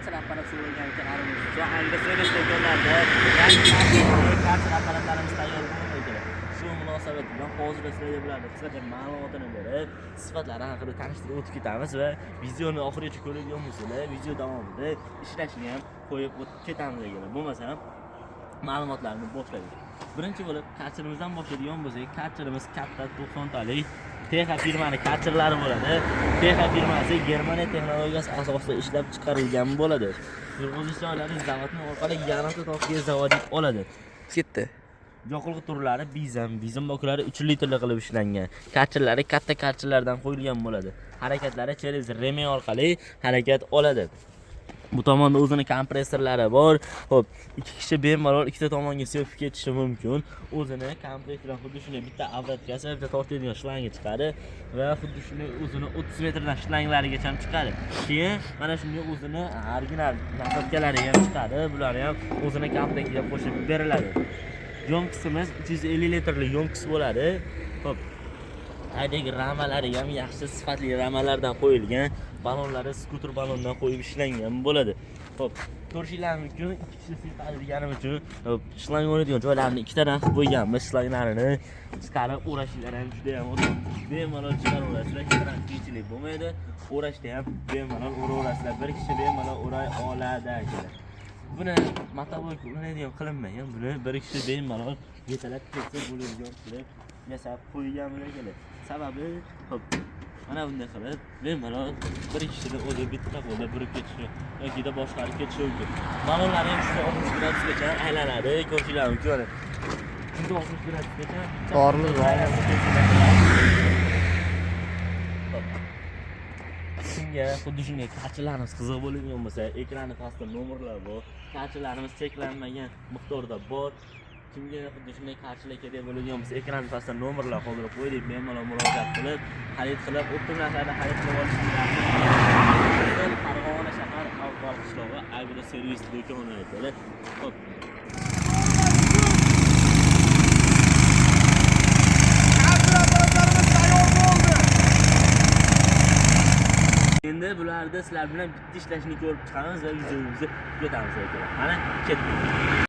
Karcher apparat so'ragan akalarimiz uchun Agroservis do'konlarida yangi karcher apparatlarimiz tayyor bo'ldi. Shu munosabat bilan hozir sizlarga bularni qisqacha ma'lumotini berib, sifatlari haqida tanishtirib o'tib ketamiz va videoni oxirigacha ko'radigan bo'lsanglar, video davomida ishlashini ham qo'yib o'tib ketamiz akalar. Bo'lmasam ma'lumotlarni boshladik. Birinchi bo'lib karcherimizdan boshlaydigan bo'lsak, karcherimiz katta 90 talik Texa firmani karcherlari bo'ladi. Texa firmasi Germaniya texnologiyasi asosida ishlab chiqarilgan bo'ladi. Qirg'izistonlarning zavodni orqali yarimta tokga zavodlik oladi. Ketdi. Yoqilg'i turlari bizam, bizam boklari 3 litrli qilib ishlangan. Karcherlari katta karcherlardan qo'yilgan bo'ladi. Harakatlari через remень orqali harakat oladi. Bu tomonda o'zini kompressorlari bor. Xo'p, ikki kishi bemalol ikkita tomonga sepib ketishi mumkin. O'zini kompressordan xuddi shunday bitta обраткasi, bitta tortadigan shlangi chiqadi va xuddi shunday o'zini 30 metrdan shlanglarigacha ham chiqadi. Keyin mana shunday o'zini original насадка lari ham chiqadi. Bular ham o'zini komplektiga qo'shib beriladi. Ёмкость imiz 350 litrli ёмкость bo'ladi. Xo'p, taydagi ramalari ham yaxshi sifatli ramalardan qo'yilgan. Balonlari skuter balondan qo'yib ishlangan bo'ladi. Xo'p, ko'rishinglar mumkin, ikki kishi sepadi deganim uchun xo'p, shlang o'raydigan joylarini ikkitadan qilib qo'yganmiz. Shlanglarini chiqarib o'rashinglar ham juda ham oson. Bemalol chiqarib o'rasizlar, hech qanaqa qiyinchilik bo'lmaydi. O'rashda ham bemalol o'raverasizlar. Bir kishi bemalol o'ray oladi akalar. Buni мотоблок ulanadigan qilinmagan. Buni bir kishi bemalol yetalab ketsa bo'ladigan qilib yasab qo'ygan akalar. Sababi, xo'p, mana bunday qilib bemalol bir kishini o'zi bitta qo'lda burib ketishi yokida boshqarib ketishi mumkin. Balonlari ham 360 gradusgacha aylanadi, ko'rishinglar mumkin. Mana 360 gradusgacha bitta Tormoz qo'lda bor. aylanib ketsa. Xo'p. Shunga xuddi shunday karchalarimiz qiziq bo'ladigan bo'lsa, ekrani pastda nomerlar bor. Karchalarimiz cheklanmagan miqdorda bor. Kimga xuddi shunday karchalar kerak bo'ladigan bo'lsa, ekran pastda nomerlar qoldirib qo'ydik, bemalol murojaat qilib, xarid qilib, оптом narxlarda xarid qilib olishingiz. Farg'ona shahar Avval qishlog'i Agro servis do'koni aytadi. Xo'p, Karcher apparatlarimiz tayyor bo'ldi. Endi bularda sizlar bilan bitta ishlashini ko'rib chiqamiz va videomizni tugatamiz akalar. Mana ketdik.